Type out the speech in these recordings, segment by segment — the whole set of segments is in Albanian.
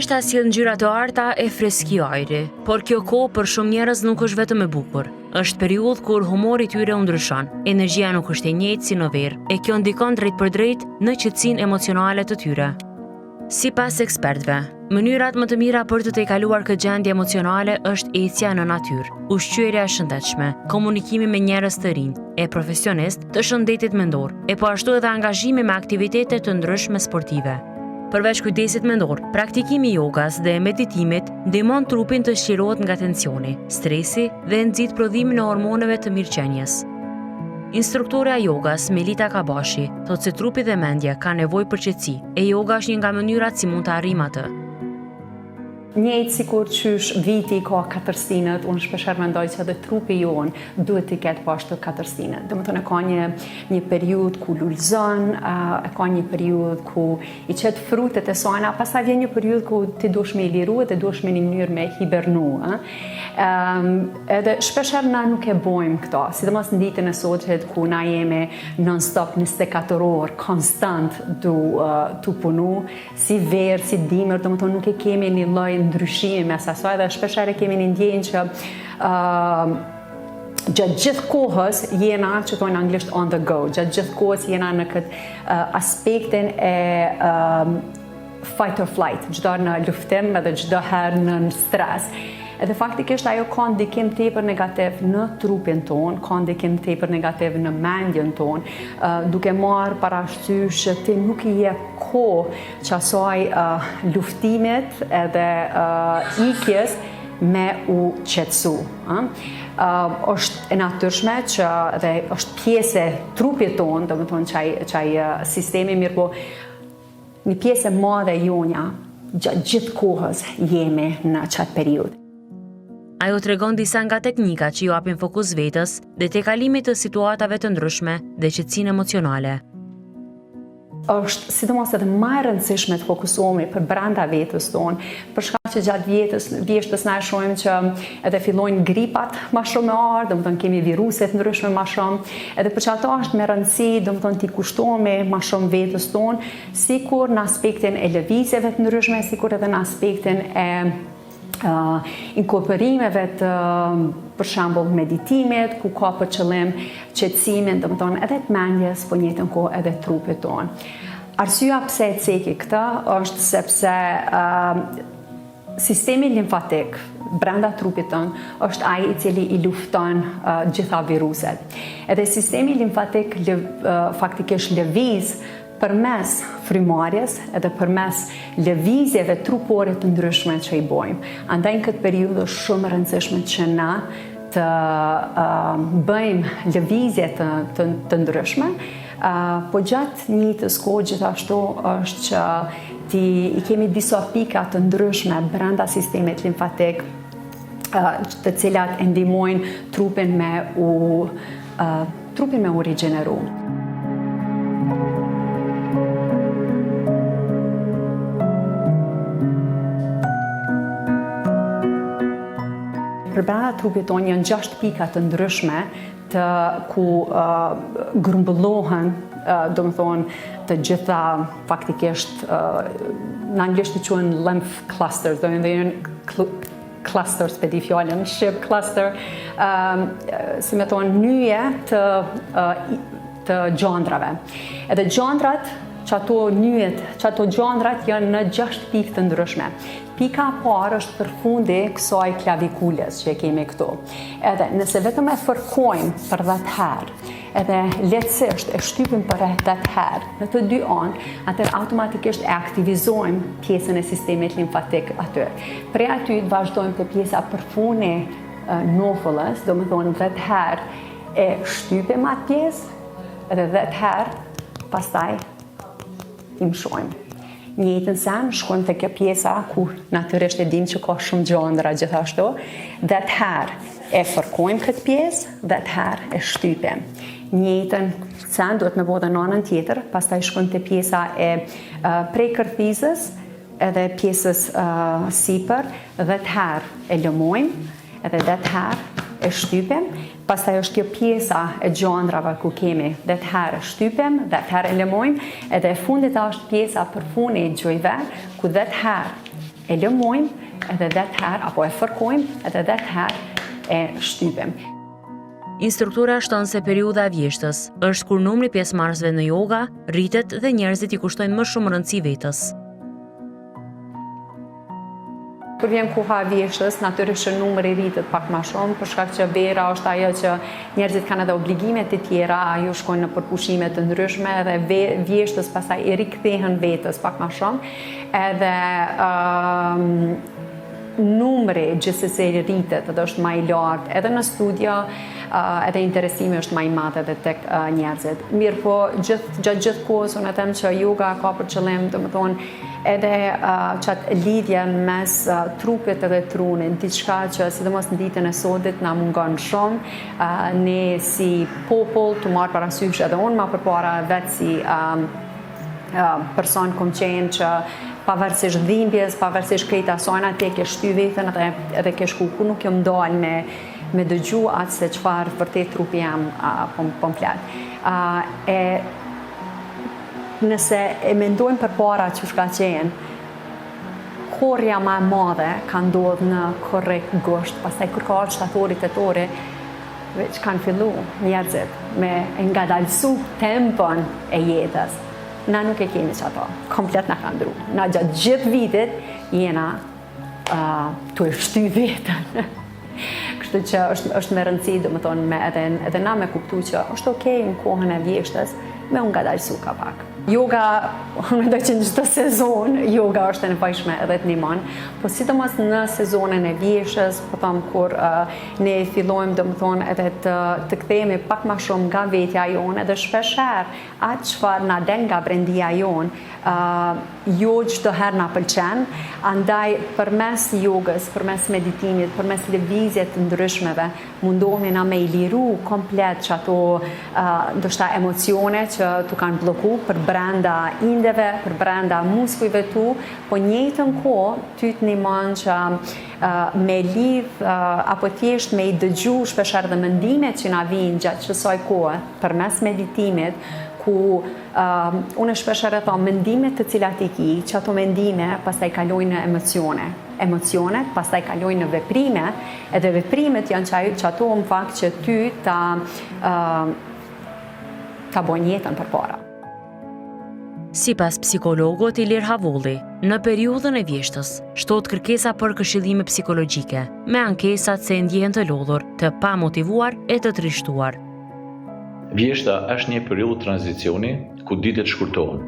Vjeshta sjell ngjyra të arta e freski ajri, por kjo kohë për shumë njerëz nuk është vetëm e bukur. Është periudhë kur humori i tyre u ndryshon, energjia nuk është e njëjtë si në verë, e kjo ndikon drejtpërdrejt në qetësinë emocionale të tyre. Sipas ekspertëve, mënyrat më të mira për të tejkaluar këtë gjendje emocionale është ecja në natyrë, ushqyerja e shëndetshme, komunikimi me njerëz të rinj e profesionistë të shëndetit mendor, e po ashtu edhe angazhimi me aktivitete të ndryshme sportive. Përveç kujdesit mendor, praktikimi i yogas dhe meditimit ndihmon trupin të çlirohet nga tensioni, stresi dhe nxit prodhimin e hormoneve të mirëqenies. Instruktorja e yogas, Melita Kabashi, thotë se trupi dhe mendja kanë nevojë për qetësi, e yoga është një nga mënyrat si mund ta arrijmë atë. Njëjtë sikur qysh viti i ka katër stinët, unë shpeshherë mendoj që edhe trupi jonë duhet t'i ketë po ashtu katër stinët. Domethënë e ka një, një periudhë ku lulëzon, e ka një periudhë ku i qet frutet e sajna, pastaj vjen një periudhë ku ti duhesh me i liru edhe duhesh me një mënyrë me hibernu. Ë? Um, edhe shpeshherë na nuk e bojmë këto, sidomos në ditën e sotit ku na jemi non-stop 24 orë, konstant du, uh, tu punu, si verë, si dimër, domethënë nuk e kemi një lloj ndryshimi mes asaj dhe shpeshherë kemi një ndjenjë që uh, gjatë gjithë kohës jena, që thonë anglisht on the go, gjatë gjithë kohës jena në këtë uh, aspektin e uh, fight or flight, çdo herë në luftim edhe çdo herë në stres. Edhe faktikisht ajo ka ndikim tepër negativ në trupin tonë, ka ndikim tepër negativ në mendjen tonë, uh, duke marrë parasysh që ti nuk i jep kohë që asaj uh, luftimit edhe uh, ikjes me u qetësu. Uh? Uh, është e natyrshme që dhe është pjesë e trupit tonë, domethënë qaj, qaj sistemi, mirëpo një pjesë e madhe jonja gjatë gjithë kohës jemi në qatë periudhë. Ajo tregon disa nga teknikat që japin fokus vetës dhe tejkalimit të situatave të ndryshme dhe qetësinë emocionale. Është sidomos edhe më e rëndësishme të fokusohemi për brenda vetes tonë, për shkak që gjatë vjetës, vjeshtës na e shohim që edhe fillojnë gripat më shumë me ardhë, domethënë kemi viruse të ndryshme më shumë, edhe për qato është me rëndësi, domethënë t'i kushtohemi më shumë vetes tonë, sikur në aspektin e lëvizjeve të ndryshme, sikur edhe në aspektin e uh, inkorporimeve të për shembull meditimit, ku ka për qëllim qetësimin, domethënë edhe të mendjes, po njëjtën kohë edhe trupit tonë. Arsyeja pse e ceki këtë është sepse uh, sistemi limfatik brenda trupit tonë është ai i cili i lufton uh, gjitha viruset. Edhe sistemi limfatik lë, uh, faktikisht lëviz përmes frymarrjes edhe përmes lëvizjeve trupore të ndryshme që i bojmë. Andaj në këtë periudhë është shumë e rëndësishme që na të uh, bëjmë lëvizje të, të, të ndryshme, uh, po gjatë njëjtës kohë gjithashtu është që ti i kemi disa pika të ndryshme brenda sistemit limfatik uh, të cilat e ndihmojnë trupin me u uh, trupin me u rigjeneru. Përbrenda trupit tonë janë 6 pika të ndryshme të ku uh, grumbullohen, uh, domethonë, të gjitha faktikisht uh, në anglisht i quhen lymph clusters, do janë cluster, s'pe di fjalën në shqip, cluster, um, si me thonë, nyje të, uh, të gjandrave. Edhe gjandrat, që ato nyjet, që ato gjandrat janë në 6 pikë të ndryshme. Pika e parë është përfundi kësaj klavikules që e kemi këtu. Edhe nëse vetëm e fërkojmë për 10 herë, edhe lehtësisht e shtypim për 10 herë në të dy anë, atëherë automatikisht e aktivizojmë pjesën e sistemit limfatik aty. Prej aty të vazhdojmë te pjesa përfuni nofullës, domethonë 10 herë e shtypim atë pjesë, edhe 10 herë pastaj i mëshojmë. Njëjtën sen, shkojmë te kjo pjesa ku natyrisht e dim që ka shumë gjandra gjithashtu, 10 herë e fërkojmë këtë pjesë, 10 herë e shtypim. Njëjtën sen duhet me bo dhe në anën tjetër, pastaj shkojmë te pjesa e prej kërthizës edhe pjesës uh, sipër, 10 herë e lëmojmë, edhe 10 herë e shtypim, pastaj është kjo pjesa e gjandrave ku kemi 10 herë shtypim, 10 herë e lëmojmë, edhe e fundit është pjesa përfuni i gjujve, ku 10 herë. E lëmojmë edhe 10 herë, apo e fërkojmë edhe 10 herë e shtypim. Instruktorja shton se periudha e vjeshtës është kur numri i pjesëmarrësve në yoga rritet dhe njerëzit i kushtojnë më shumë rëndësi vetes. Kur vjen koha e vjeshtës, natyrisht që numri rritet pak ma shumë, për shkak që vera është ajo që njerëzit kanë edhe obligime të tjera, ajo shkojnë nëpër pushime të ndryshme edhe vjeshtës pastaj i rikthehen vetes pak ma shumë, edhe numri gjithsesi rritet edhe është ma i lartë edhe në studio, edhe interesimi është ma i madh edhe tek njerëzit. Mirëpo, gjithë, gjatë gjithë kohës unë e them që yoga ka për qëllim, domethonë, edhe qatë lidhjen mes trupit edhe trunit, diçka që sidomos në ditën e sotit na mungon shumë, ne si popull tu marrë parasysh edhe unë ma përpara vetë si person kom qenë që pavarësisht dhimbjes, pavarësisht krejt asajna, ti e ke shty veten edhe, edhe ke shku, ku nuk jom ndalë me, me dëgju atë se çfarë vërtet trupi jem po, po më flet. E, nëse e mendojmë përpara qysh ka qenë, korrja ma e madhe ka ndodhë në korrik, gusht, pastaj kur ka ardhë shtatori, tetori, veç kanë fillu njerëzit me e ngadalësu tempon e jetës. Na nuk e kemi qato, komplet na ka ndru. Na gjatë gjithë vitit jena uh, tu e shty veten. Kështu që është, është me rëndësi, domethonë, me edhe, edhe na me kuptu që është okej në kohën e vjeshtës me u ngadalësu ka pak. Yoga, unë mendoj që në çdo sezon yoga është e nevojshme edhe të ndihmon, po sidomos në sezonin e vjeshtës, po them kur uh, ne fillojmë domethonë edhe të të kthehemi pak ma shumë nga vetja jonë edhe shpeshherë atë çfarë na del nga brendia jonë, uh, jo çdo herë na pëlqen, andaj përmes jogës, përmes meditimit, përmes lëvizje të ndryshmeve, mundohemi na me i liru komplet qato ndoshta emocione që t'u kanë blloku përbrenda indeve, përbrenda muskujve tu, po njëjtën kohë ty të ndihmon që me lidh apo thjesht me i dëgju shpeshherë dhe mendimet që na vijnë gjatë qësaj kohe përmes meditimit, ku uh, unë shpeshherë thom mendimet të cilat i ki, qato mendime pastaj kalojnë në emocione. Emocionet pastaj kalojnë në veprime, edhe veprimet janë që qato në fakt që ty ta uh, ta bojnë jetën përpara. Sipas psikologut Ilir Havolli, në periudhën e vjeshtës, shtohet kërkesa për këshillime psikologjike, me ankesat se ndjehen të lodhur, të pamotivuar e të trishtuar. Vjeshta është një periudhë tranzicioni ku ditët shkurtohen,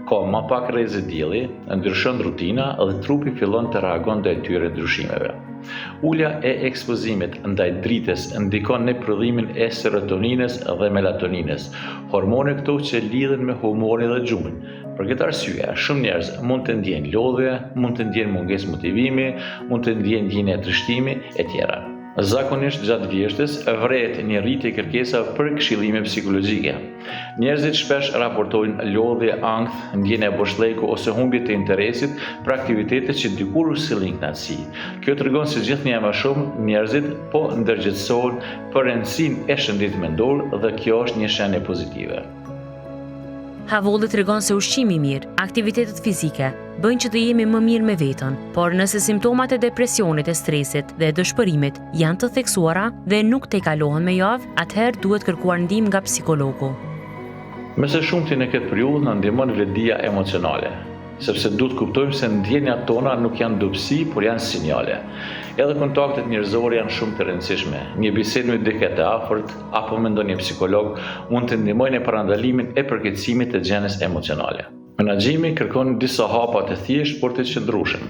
ka ma pak rreze dielli, ndryshon rutina dhe trupi fillon të reagon ndaj këtyre ndryshimeve. Ulja e ekspozimit ndaj dritës ndikon në prodhimin e serotoninës dhe melatoninës, hormone këto që lidhen me humorin dhe gjumin. Për këtë arsye, shumë njerëz mund të ndjejnë lodhje, mund të ndjejnë mungesë motivimi, mund të ndjejnë ndjenja trishtimi etj. Zakonisht gjatë vjeshtës vërehet një rritje e kërkesave për këshillime psikologjike. Njerëzit shpesh raportojnë lodhje, ankth, ndjenja boshllëku ose humbje të interesit për aktivitete që dikur u sillnin kënaqësi. Kjo tregon se gjithnjë e më shumë njerëzit po ndërgjegjësohen për rëndësinë e shëndetit mendor dhe kjo është një shenjë pozitive. Havolli tregon se ushqimi i mirë, aktivitetet fizike, bëjnë që të jemi më mirë me veten, por nëse simptomat e depresionit e stresit dhe dëshpërimit janë të theksuara dhe nuk tejkalohen me javë, atëherë duhet kërkuar ndihmë nga psikologu. Më së shumti në këtë periudhë na ndihmon vetëdija emocionale, sepse duhet të kuptojmë se ndjenjat tona nuk janë dobësi, por janë sinjale. Edhe kontaktet njerëzore janë shumë të rëndësishme. Një bisedë me dikë të afërt apo me ndonjë psikolog mund të ndihmojë në parandalimin e përkeqësimit të gjendjes emocionale. Menaxhimi kërkon disa hapa të thjeshtë por të qëndrueshëm.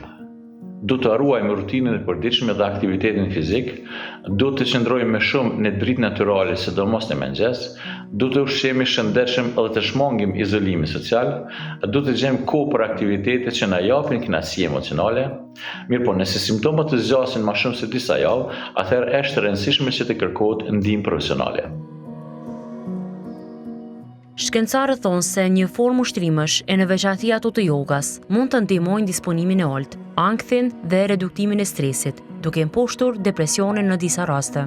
Duhet të ruajmë rutinën e përditshme dhe aktivitetin fizik, duhet të qëndrojmë më shumë në dritë natyrale, sidomos në mëngjes, duhet të ushqehemi shëndetshëm dhe të shmangim izolimin social, duhet të gjejmë kohë për aktivitete që na japin kënaqësi emocionale. Mirëpo, nëse simptomat të zgjasin më shumë se disa javë, atëherë është e rëndësishme që të kërkohet ndihmë profesionale. Shkencëtarët thonë se një formë ushtrimesh, e në veçanti ato të jogas, mund të ndihmojnë disponimin e ulët, ankthin dhe reduktimin e stresit, duke mposhtur depresionin në disa raste.